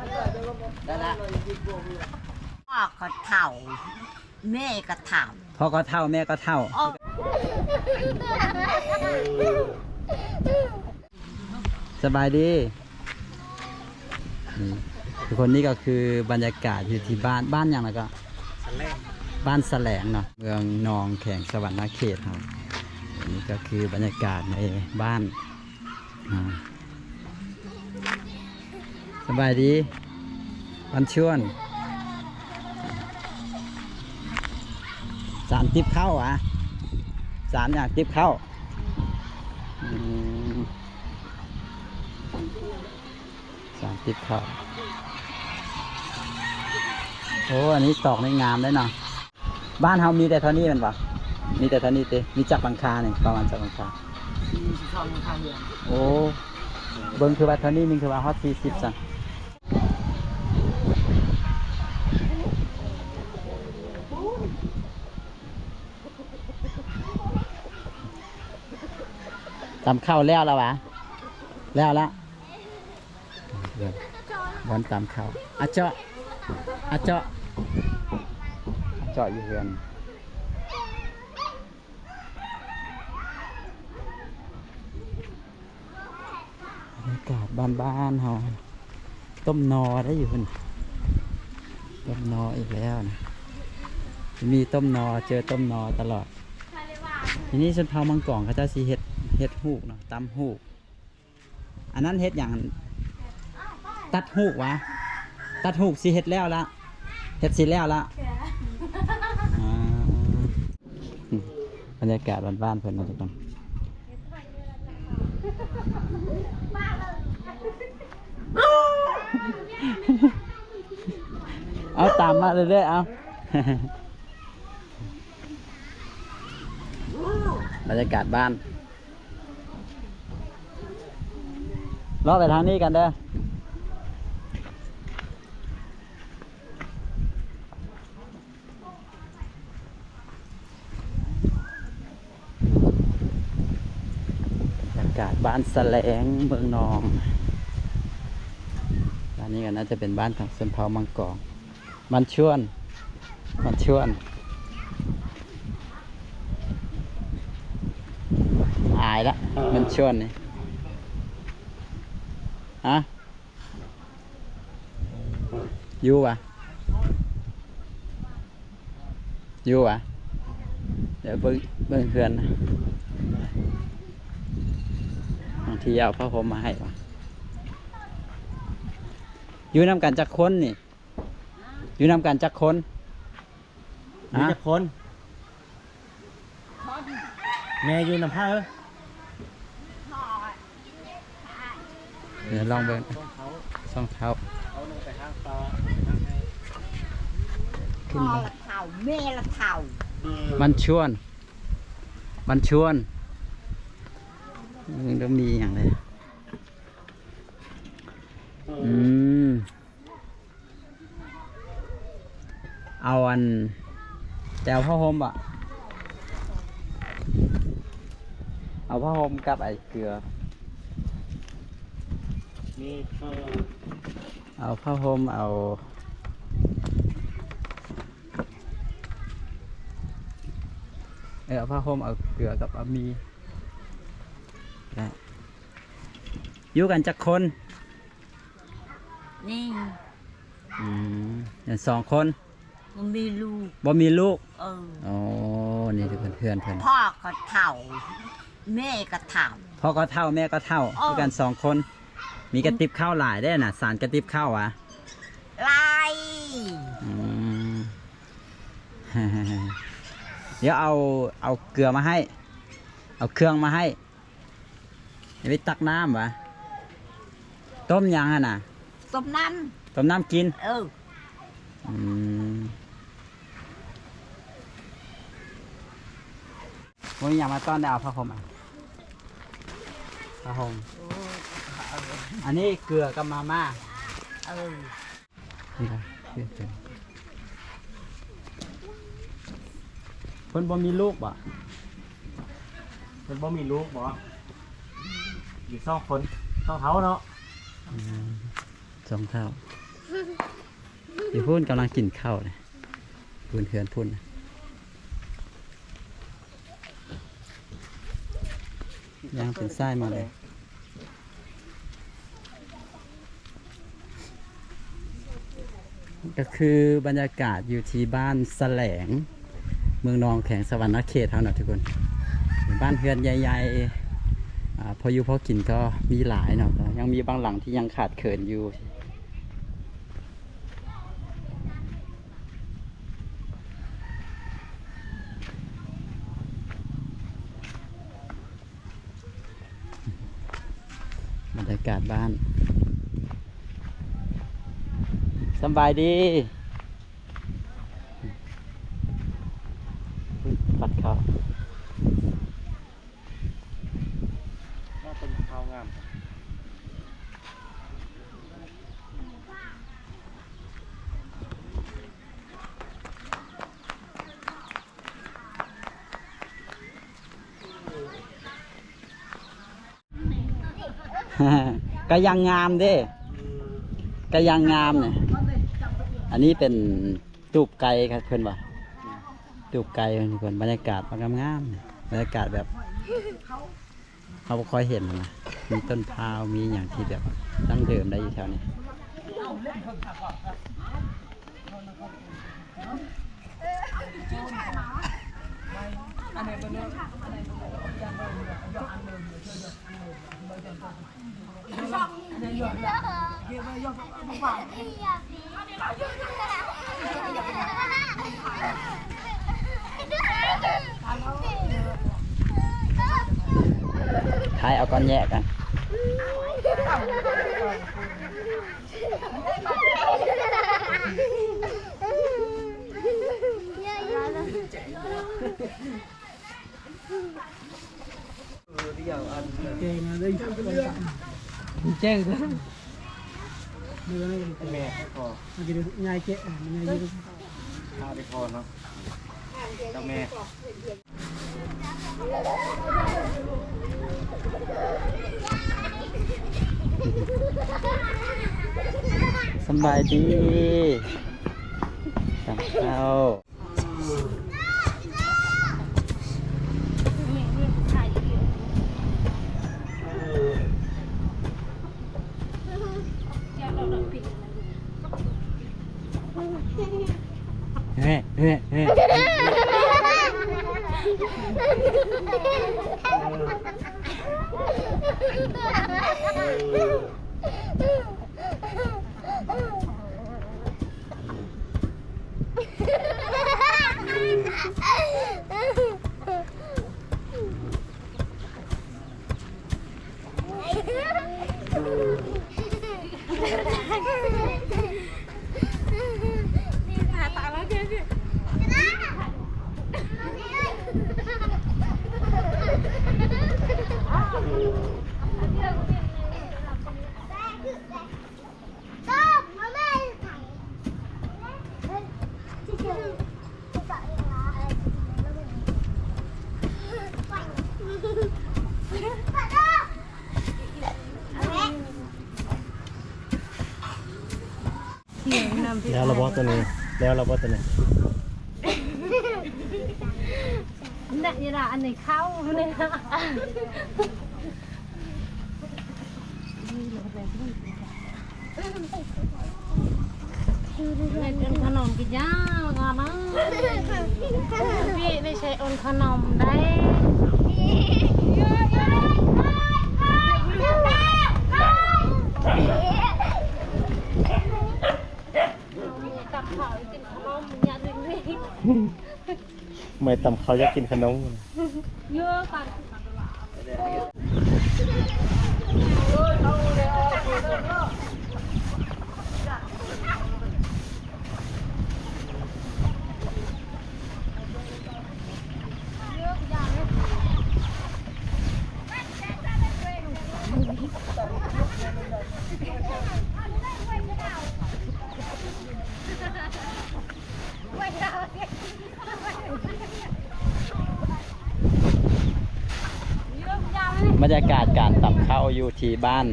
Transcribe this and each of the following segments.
ພໍ່ກໍເຖົ້າ ແມ່ກໍເຖົ້າ ພໍ່ກໍເຖົ້າ ແມ່ກໍເຖົ້າ. ອໍ ສະບາຍດີ ອືມ ທຸກຄົນ. ນີ້ກໍຄືບັນຍາກາດຢູ່ທີ່ບ້ານ ບ້ານຫຍັງລະກໍ? ສະແຫຼງ ບ້ານສະແຫຼງເນາະ ເມືອງນອງ ແຂວງສະຫວັນນະເຂດເຮົາ. ອັນນີ້ກໍຄືບັນຍາກາດໃນບ້ານ ອ່າ ສະບາຍດີ ບັນຊວນ ສານຕິບເຂົ້າຫວາ? ສານຢາກຕິບເຂົ້າ ອືມ ສານຕິບເຂົ້າ. ໂອ້ ອັນນີ້ຕອກນີ້ງາມເດ້ເນາະ. ບ້ານເຮົາມີແຕ່ເທົ່ານີ້ແມ່ນບໍ່? ມີແຕ່ເທົ່ານີ້ຕິ? ມີຈັກຫຼັງຄານີ້? ປະມານຈັກຫຼັງຄາ? ສີ່ສິບສອງຫຼັງຄາເຮືອນ. ໂອ້ ເບິ່ງຄືວ່າເທົ່ານີ້ ມີຄືວ່າຮອດສີ່ສິບຊັ້ນ. ຕຳເຂົ້າແລ້ວລະຫວາ? ແລ້ວລະ. ເບິ່ງ ບ່ອນຕຳເຂົ້າ ອາເຈາະ ອາເຈາະ ອາເຈາະຢູ່ເຮືອນ. ບັນຍາກາດບ້ານໆເຮົາ ຕົ້ມໜໍ່ໄດ້ຢູ່ພຸ້ນ ຕົ້ມໜໍ່ອີກແລ້ວນະ ມີຕົ້ມໜໍ່ ເຈີຕົ້ມໜໍ່ຕະຫຼອດ. ທີນີ້ຊົນເຜົ່າມັງກອງເຂົາເຈົ້າຊິເຮັດ ເຮັດຮູກເນາະ ຕຳຮູກ. ອັນນັ້ນເຮັດຫຍັງ? ຕັດຮູກຫວາ? ຕັດຮູກຊິເຮັດແລ້ວລະ ເຮັດຊິແລ້ວລະ. ອ່າ ບັນຍາກາດບ້ານໆເພິ່ນເນາະທຸກຄົນ. ເອົາ ຕາມມາເລື້ອຍໆ ເອົາ ບັນຍາກາດບ້ານ. ເລາະໄປທາງນີ້ກັນເດີ. ບັນຍາກາດບ້ານສະແຫຼງ ເມືອງນອງ. ອັນນີ້ກໍໜ້າຈະເປັນບ້ານຂອງຊົນເຜົ່າມັງກອງ. ມັນຊວນ ມັນຊວນ ອາຍລະ ມັນຊວນນີ້ ຮະ ຢູ່ຫວາ? ຢູ່ຫວາ? ດຽວເບິ່ງ ເບິ່ງເຮືອນນະ ບາງທີເອົາຜ້າຫົ່ມມາໃຫ້ຫວາ? ຢູ່ນຳກັນຈັກຄົນນີ້? ຢູ່ນຳກັນຈັກຄົນ? ຢູ່ຈັກຄົນ? ແມ່ຢູ່ນຳໃຜ? ເອີ ລອງເບິ່ງ ສອງເຖົ້າ ສອງເຖົ້າ ເຂົາລົງໄປຫາປາ ໄປຫາໄຮ່ ຂຶ້ນມາ ພໍ່ລະເຖົ້າ ແມ່ລະເຖົ້າ. ມັນຊວນ ມັນຊວນ ເອີ ຕ້ອງມີຫຍັງເດ ອືມ. ເອົາອັນ ແຕ່ເອົາຜ້າຫົ່ມບໍ? ເອົາຜ້າຫົ່ມກັບໄອ້ເກືອ ມີເຂົ້າ ເອົາຜ້າຫົ່ມ ເອົາ ເອີ ເອົາຜ້າຫົ່ມ ເອົາເກືອກັບເອົາໝີ່ ແລະ ຢູ່ກັນຈັກຄົນ? ນີ້ ອືມ ສອງຄົນ ບໍ່ມີລູກ ບໍ່ມີລູກ ເອີ ໂອ້ ນີ້ເປັນເພື່ອນເພິ່ນ ພໍ່ກໍເຖົ້າ ແມ່ກໍເຖົ້າ ພໍ່ກໍເຖົ້າ ແມ່ກໍເຖົ້າ ເອີ ຄືກັນສອງຄົນ ມີກະຕິບເຂົ້າຫຼາຍເດ້ນະ ສານກະຕິບເຂົ້າຫວາ? ຫຼາຍ ອືມ ດຽວເອົາ ເອົາເກືອມາໃຫ້ ເອົາເຄື່ອງມາໃຫ້. ໄປຕັກນ້ຳຫວາ? ຕົ້ມຫຍັງຫັ້ນນະ? ຕົ້ມນ້ຳ ຕົ້ມນ້ຳກິນ ເອີ ອືມ ບໍ່ມີຫຍັງມາຕ້ອນ ໄດ້ເອົາຜ້າຫົ່ມ ຜ້າຫົ່ມ ອັນນີ້ເກືອກັບມາມ່າ ເອີ. ນີ້ນະ ເພິ່ນບໍ່ມີລູກບໍ? ເພິ່ນບໍ່ມີລູກບໍ? ຢູ່ສອງຄົນ ສອງເຖົ້າເນາະ ອືມ ສອງເຖົ້າ ຢູ່ພຸ້ນກຳລັງກິນເຂົ້າເລີຍ ພຸ້ນເຮືອນພຸ້ນ ຍ່າງເປັນສາຍມາເລີຍ. ກໍຄືບັນຍາກາດຢູ່ທີ່ບ້ານສະແຫຼງ ເມືອງນອງ ແຂວງສະຫວັນນະເຂດເຮົາເນາະທຸກຄົນ. ເປັນບ້ານເຮືອນໃຫຍ່ໆ ອາ ພໍຢູ່ພໍກິນກໍມີຫຼາຍເນາະ, ຍັງມີບາງຫຼັງທີ່ຍັງຂາດເຂີນຢູ່. ບັນຍາກາດບ້ານ. ສຳບາຍດີ. ຟັດເຂົ້າ. ໜ້າຕົ້ນເຂົ້າງາມ. ກະຢ່າງງາມເດ້ ກະຢ່າງງາມນີ້. ອັນນີ້ເປັນຕູບໄກ່ ເພິ່ນວ່າຕູບໄກ່ ທຸກຄົນ. ບັນຍາກາດມັນງາມໆ ບັນຍາກາດແບບ ເຮົາບໍ່ຄ່ອຍເຫັນນະ ມີຕົ້ນພ້າວ ມີຫຍັງທີ່ແບບດັ້ງເດີມໄດ້ຢູ່ແຖວນີ້. ຖ່າຍເອົາກ່ອນ ແຍກກັນ. ແຈ້ງ ແມ່ ພໍ່ ຍາຍແກະ ຍາຍ ຂ້າໄດ້ພໍ່ເນາະ ເຈົ້າແມ່. ສຳບາຍດີ ຕຳເຂົ້າ. ແຮະ ແຮະ ແຮະ. ແລ້ວລະບໍ່ໂຕນີ້ ແລ້ວລະບໍ່ໂຕນີ້? ນະ ອີ່ຫຼ້າ ອັນນີ້ເຂົ້ານີ້ ເຮັດເປັນຂະໜົມກິນຫຍັງງາມມາກ. ນີ້ ນີ້ໃຊ້ອົນຂະໜົມໄດ້. ຕຳເຂົ້າກິນຂະໜົມ ຢາກກິນນີ້. ໄມ້ຕຳເຂົ້າຢາກກິນຂະໜົມ. ບັນຍາກາດການຕຳເຂົ້າຢູ່ທີ່ບ້ານ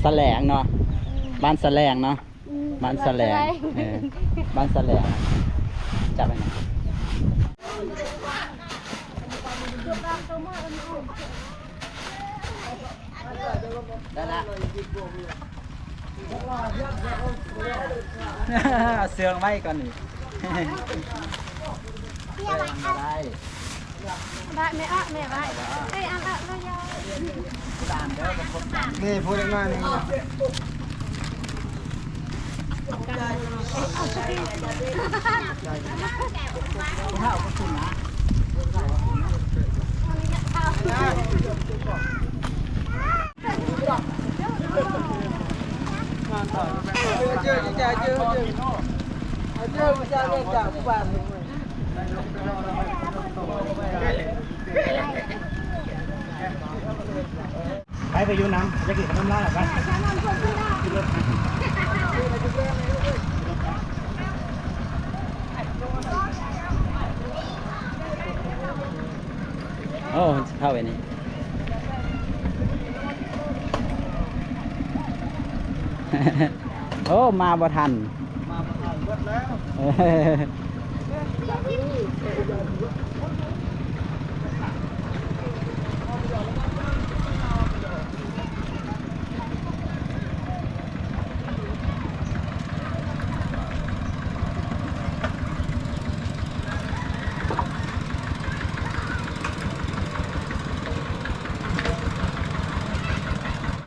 ສະແຫຼງເນາະ ບ້ານສະແຫຼງເນາະ. ບ້ານສະແຫຼງ ບ້ານສະແຫຼງ ເອີ ບ້ານສະແຫຼງ ຈັບໄວ້ນະ. ໄດ້ລະ ເຊື່ອງໄວ້ກ່ອນນີ້ ເຊື່ອງບໍ່ໄດ້. ໄດ້ແມ່ອະ ແມ່ໄວ້ ເອີຍ ອັນອະ ແມ່ຢາ ແມ່ຜູ້ເລັກນ້ອຍນີ້ ໄປ ໄປຢູ່ນຳ ຢາກກິນຂະໜົມລາວ ໄປ. ໂອ້ ມັນຊິເຂົ້າໄປນີ້ ໂອ້ ມາບໍ່ທັນ ມາບໍ່ທັນເບິດແລ້ວ.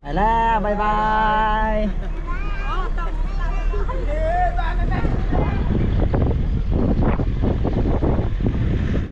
ໄປແລ້ວ ບາຍບາຍ.